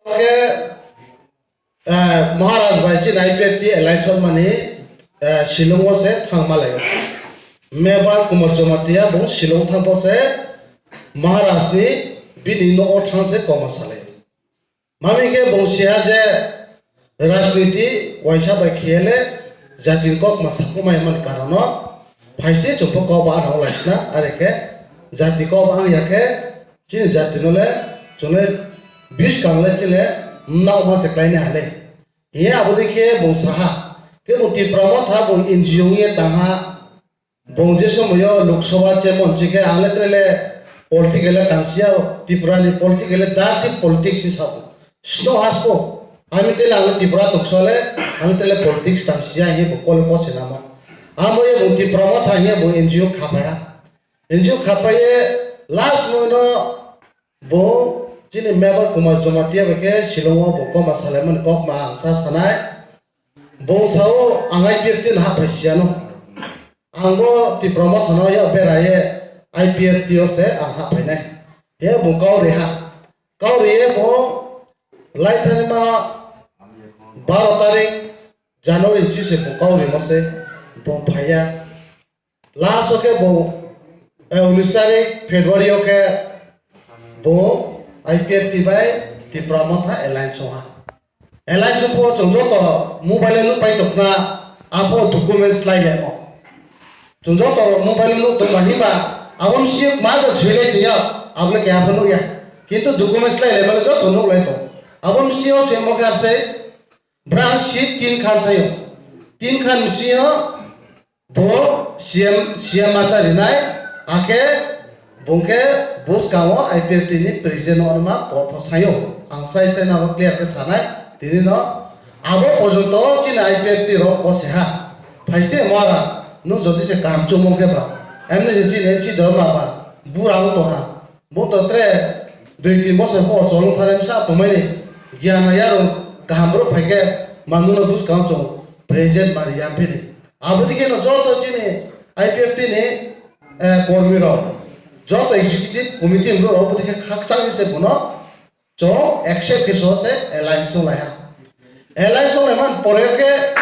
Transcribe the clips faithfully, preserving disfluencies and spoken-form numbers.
Khe, eh, Maharaj bai chini I P F T election mani, eh, Shillong o se thangma lai. Mebar Kumar Jamatia bo Shillong thangpo se Maharaj ni bini no o thang se koma salai. Mami khe bo siha je rajniti waisa bai khiyele jati kok ma sakumai man karono phaiste chumpo kok ba ano laisna are khe jati kok ba ang ya khe chini jati no le chole bis kang le chile nau ma se klaine hale. Hiya abodi khe bo saha khe bo Tipra Motha bo N G O ye tangha. Bong je somoyo Lok Sabha chairman chikhe ang le trele political le tangsiya, Tripura ni political le dirty politics si sabo. Sino haspo. Ami tele ang le Tripura toksa le, ang le trele politics tangsiya he bo kol ko se nama. Amo ye bo Tipra Motha he bo N G O khapaya. N G O khapaye last moino bo chini Mebar Kumar Jamatia bai khe Shillong o bo koma salaimani kok ma ang sa sanai. Bo sao ang I P F T no hapai siyano. Ang bo Tipra Motha no ya beraye I P F T o se ang hapainai. He bo kauri ha. Kauri ye bo laithani ma baro tarik January chi se bo kauri mo se bo phaiya. Last o khe bo, eh, unis tarik February o khe bo I P F T bai Tipra Motha alliance o ha. Alliance o pho chwng joto mobile no pai tokna, abo documents lai lai mo. Chwng joto mobile no tong ba hiba, abo msi ma ja sui lai tiya, abo le kya phano ya. Kintu documents lai lai bale joto nuk lai to. Abo msi o se mo kar se, bra si tin khan sayo. Tin khan msi o, Bo C M, C M macha rinai, akhe bungkhe bwskango I P F T ni president no ma kok pho sayo. Ang sai sai naro clear khe sanai, tini no abo porjonto chini I P F T rok bo se ha. Phaiste Maharaj, nung jodi se kaham chumung khe ba, emni se chini N C dharma ba, bura wng tong ha. Bo to tre dui tin bosor bo cholo thare msa tumai ni giyan ya ro kaham ro phaikhe manduno bwskang chong president mari yang phini. Abo dikhe no joto chini I P F T ni, eh, kormi rok, joto executive committee rok abo dikhe khakchang se bono chong accept khe so se alliance chong lai ha. Alliance chong lai man pore khe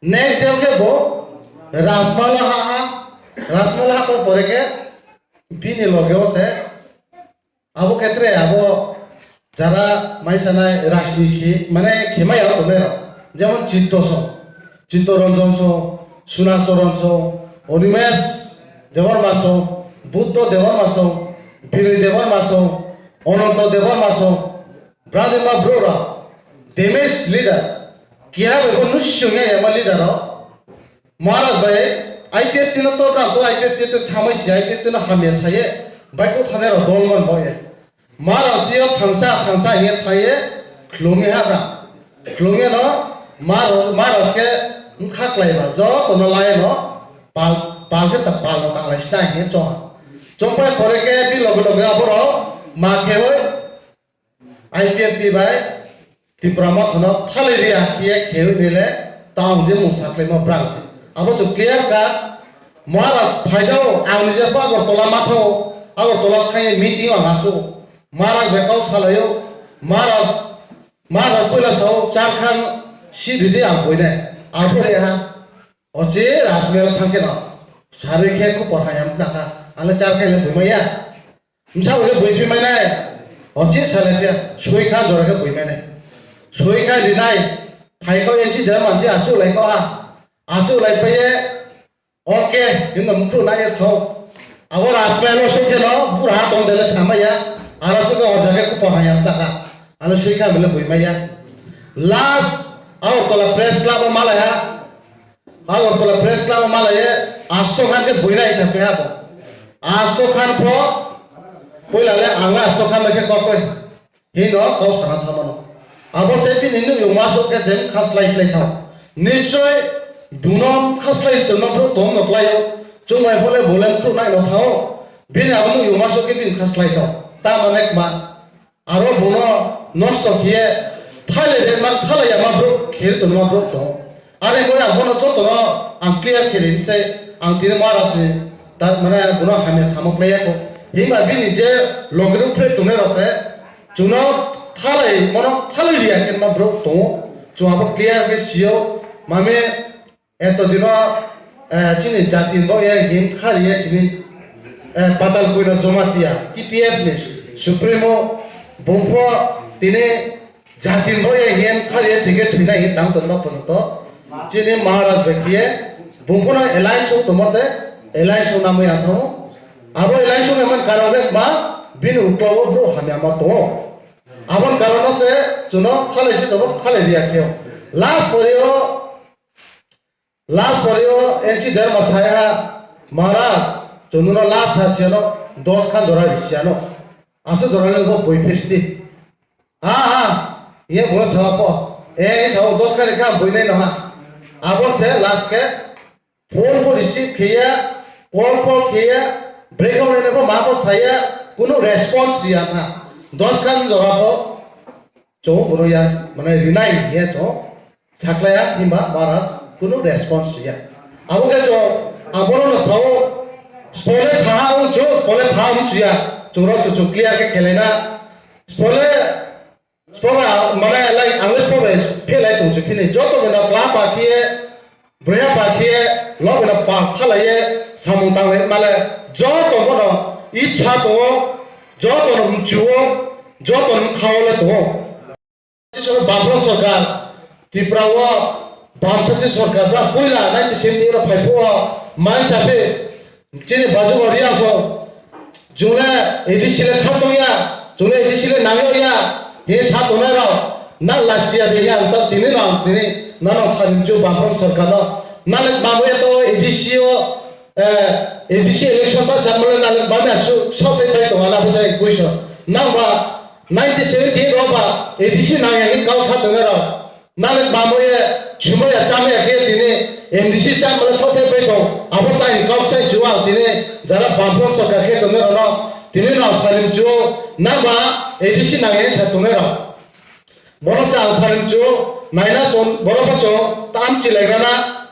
next day khe bo Rajmala ha ha, Rajmala ha pore khe bini loge o se Abo khetre abo jara mai sanai rajniti mane khemai ya tongnai rok, jemon Chitto song, Chitto Ranjan song, Suna Charan song, Animesh Debbarma song, Buddha Debbarma song, Binoy Debbarma song, Ananta Debbarma song, Bradima Bro rok, damage leader, keha bai bo nusung ya ema leader rok, Maharaj bai, I P F T no to bra, to I P F T to thamai si, I P F T no hamya saye, bai ko thane ro dol man boye. Maharaj si yo thangsa, thangsa ye thaye, khlungye ha bra. Khlungye no, Maharaj, Maharaj ke mkha klai ba, jo to no lai no, pal, pal ke ta pal no tanglai sta ye cho. Chongpai pore ke bi loge loge aboro, ma ke hoi, I P F T bai Tipra Motha no thalai ria khiye khewi nile taung je mung saklaima brang se. Abo chwng clear cut. Maharaj phaijao ang nije pa Agartala mathao Agartala khaye meeting ang achu. Maharaj bai kau salaio. Maharaj Maharaj puila sao Charkhan si ridi ang boine. Ang pore ha. Ochi Rajmela thangkhe no. Sarwi khe khupor hayam taka. Ang Charkhan le buimaya. Msa ule bui pi mai nai. Ochi sale pia. Sui kha jora khe bui mai nai. Sui kha ri nai. Phai kho enchi jora manti achu lai kho ha. Achu lai paye. Oke. Yun no mukru nai thau. Abo Rajmela lo sui khe no. Bura ha tong dele samaya. Ara chu khe o jaga khupor hayam taka. Ano sui kha mele buimaya. Last Agartala Press Club o malaya. Agartala Press Club o malaya. Asto khan khe buinai sa pe habo. Asto khan pho. Puila le ang asto khan le khe kokoi. Hino kau sana thamano. Abo se bini nuk yung masuk khe jem khaslai khlai thao. Nichoi bunom khaslai tongma bro tong no klaio. Chumai phole bolem khru nai no thao. Bini abo nuk yung masuk khe bini khaslai thao. Tamo nek ma. Aro bono nosto khiye thaile de ma thalai ya ma bro khir to ma bro to. Are mo ya bono joto no ang clear khiri se ang tini Maharaj ni ta mane bono hamya samok le ya ko. Hima bini je logru phre tune ro se chuno Thalai, mono thalai riya khe ma borok tongo. Chwng abo clear khe sio. Mame eto dino, eh, chini jati bo ya him khali ya chini, eh, Patal Puina Jamatia, T P F ni Supremo, bumpo tini jati bo ya him khali ya thike thwina him tang tonma pono to. Chini Maharaj bai khiye, bumpono alliance song tongma se, alliance song namwi ang thango. Abo alliance song naman karon le ma, bini uklo o bro hamya ma tongo. Aboni karono se chwngno thalai se tongo, thalai riya khe. Last pore o, last pore o N C Dharma sai ha, Maharaj, chwngno last ha siyano dos khan jora ri siyano. Aswk jora le bo bui phesti. Ha, ha, ye bo sawa po. E, sawa dos khan ri kha bui nai no ha. Abon se last khe phone bo receive khiya, call bo khiya, breakout ni bo ma bo saya, kunu response riya tha. Dos khan jora bo chong bono ya, mane rinai ya chong, saklaya himba Maharaj kunu response riya. Abo khe chong, abono na sao, spole tha ang chong, spole tha ang chuya, chong ro chong clear khe khelai na, spole Spoba, mane, like, ang le spoba, phe lai tong se, phini, joto bina kla pa khiye, bwrya pa khiye, lo bina pa thalaiye, samung tanglai male, joto bono, ichha tongo, joto no mchuo, joto no khao le tongo. Bapro sarkar, Tripura o, Bamsati sarkar, bra puila, nineteen seventy eight o phai phuo, mai sabi, Chini bajukma riya so, chwngno A D C le khatungya, chwngno A D C le nangya, he sa tongnai rok, nang lachiya de ya, ta tini rok, tini nano sarimchu bapon sarkar no, nang mabo ya to A D C o, eh, A D C election ba chamole nang mabo ya su, so te pai to ala bujai kuiso, nang ba nineteen seventy eight rok ba A D C nangya he kau sa tongnai rok. Nale bamo ye, sumo ya, chamo ya khe tini M D C cham bala sote pai tong. Abo chai kok chai juang tini jara bamphrom sarkar khe tongni rono tini no salim chuo nangba A D C nang ye sa tongni rok. Bono cha ang salim chuo naina chon borok bo chon tam chilai rana.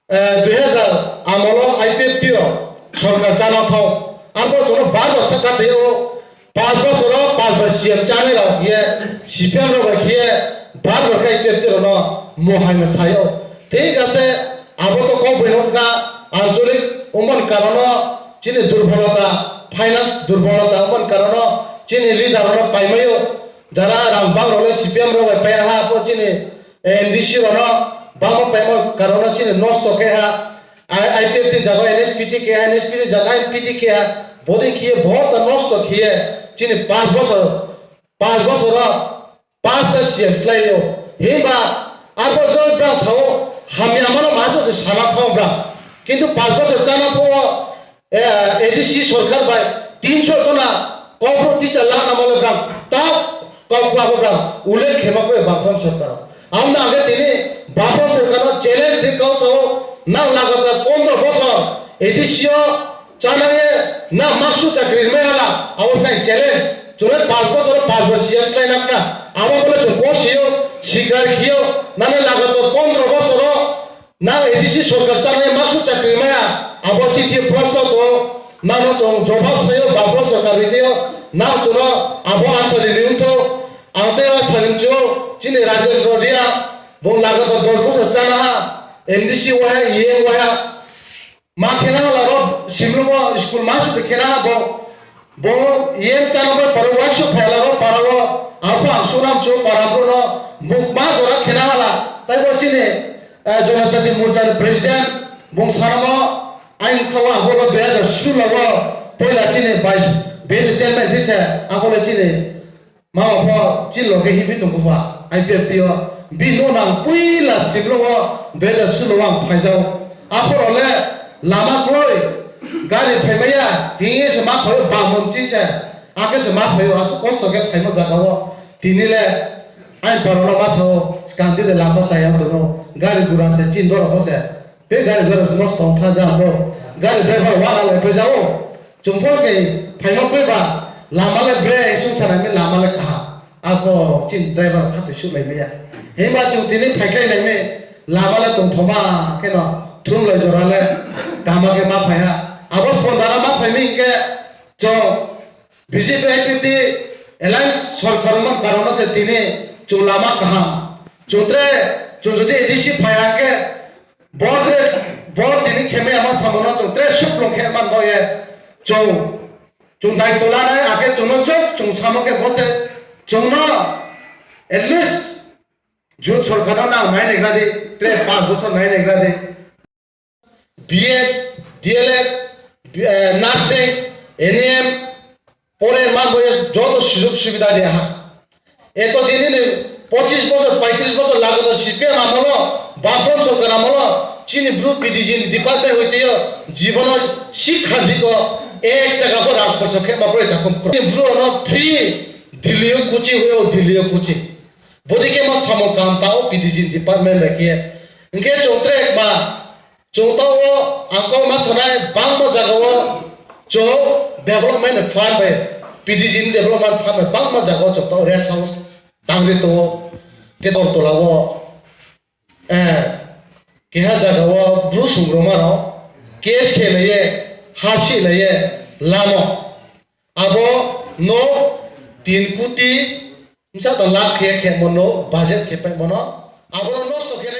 Eh, dui hazar amolo I P F T o sorkar chana thok. Arbo jono bar bosor kate o, panch bosor o panch bar C M chanai rok ye, C P M rok bai khiye bar bosor khe I P F T rok no mohai ma sayo. Thik ase, abo to kok bai nok na ancholik umon karono chini durbolota, finance durbolota umon karono chini leader rok no paimayo. Jara rang bang rok le C P M rok bai paiya ha, abo chini M D C rok no bangma paima karono chini nosto khe ha. I-, I P F T jaga N H P T khe ha, N H P T jaga I P T khe ha. Bodi khiye bohot ta nosto khiye chini panch bosor, panch bosor o panch ta C M slai yo. Himba abo joi bra sao hamya mano ma se sana thao bra. Kintu panch bosor chana pho Eh, A D C sorkar bai tinsho jona kokborok teacher lakna mole bwrang ta kok kwabo bwrang ullekh khema khe baprom sorkar. Amna age tini baprom sorkar no challenge ri kau sao nang lagatar pondro bosor A D C o chanai na maksu chakri rwmai hala abo sai challenge chole panch bosor panch bosor C M khlai nakna abo bole chwng bosio sikar khio nane lagatar pondro bosoro Nang A D C sorkar chanai maksu chakri maya, abo chithi proshno to, nang no chwng jobab sayo, bapro sorkar ri teo, nang chwngno abo answer ri wngtho, ang tei o salim chuo, chini Rajendra Riya, bo lagatar dos bosor chana ha, M D C waiha, E M waiha, ma khena hala ro, simlo bo school ma su khena ha bo, Bo yen chana bai paro waisuk phaila ro para ro, abo ang sunam chu para bro no buk ma jora khena hala. Tai bo chini, eh, Jonojati Morcha ni president bung sanamo ain khawa abo ro dui hajar sulo ro poila chini vice, vice chairman thisa abo le chini mama pho chini loge hibi tongo ba I P F T o. Bini ulo ang poila simlo o dui hajar sulo ang phaijao. Aphoro le lama kwrwi gari phaimaya, hingye se ma phaio bangmon chinsa, ake se ma phaio, aswk kosto khe phaima jaga o. Tini le ain borok no ma sao, skang di de lama chaya tono, gari gura se chin borok bo se, be gari gura nosto wng kha ja bo, gari driver wala le phaijao. Chwng phor khe phaima kwrwi ba, lama le bre, sung sanai mi lama le kaham. Ako chini driver khatwi suklaimaya. Himba chwng tini phaiklai naimai lama le tongthoma kheno thumlai jora le tama khe ma phaiha. Abo spondara ma phaimai hinkhe chwng B J P I P T Alliance sorkar wngmani karon se tini chwng lama kaham. Chwng tre, chwng jodi A D C phai hwnkhe, bo tre, bo tini khemai ama samono chwng tre suklung khe man bo ye. Chwng, chwng daitw lanai, akhe chwngno chwk chwng samo khe bo se chwngno at least Jut sorkar no nang nai negra di, tre panch bochor nai negra di. B Ed, D L Ed, eh, nursing, N M, pore ma boye joto sujog subida dia ha. Eto dini ni pochis bochor, paitris bochor lagoto C P M amolo, Bapron sorkar amolo, chini bru P D G ni department hoite yo, jibono sikha diko ek taka bo rang khorso khe ma pore takhum kro. Bru no free Delhi yo kuchi hoyo, Delhi yo kuchi. Bodi khe ma samung kaham tao P D G ni department bai khe. Hingkhe chwng tre ma, chwng tao ang kok ma sanai bangma jaga o chwng development fund bai, P D G ni development fund bai bangma jaga o chwng tao rest house tangri tongo. Khe Agartala o, eh, keha jaga o bru sung rwma rok case khe laiye, ha si laiye lamo. Abo no tin koti bwsa tong lakh khe khe mo no budget khe pai mo no. Abo no nosto khe